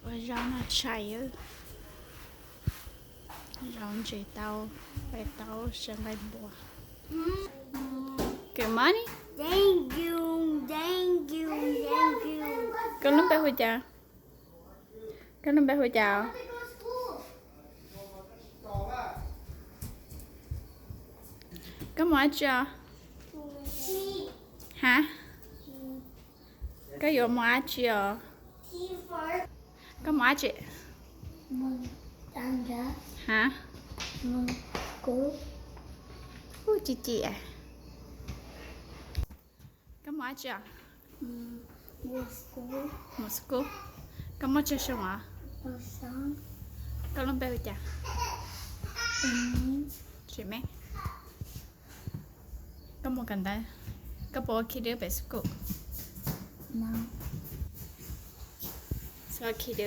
Zaub no tshais, zaub ntses tau, pais tau sawv nqaij npua. Good morning. Koj lub npe hu cas? Koj lub npe hu cas? Koj mus dab tsi os? Hab? Koj yuav mus dab tsi os? Koj mus dab tsi? Hab? Ub, ci ci. Koj mus dab tsi os? Mus school. Koj muaj tsawg xyoo os? Koj lub npe hu cas? Tsis me. Koj mus kawm ntawv, koj puas ua khi dwb pem school? Koj khi dwb.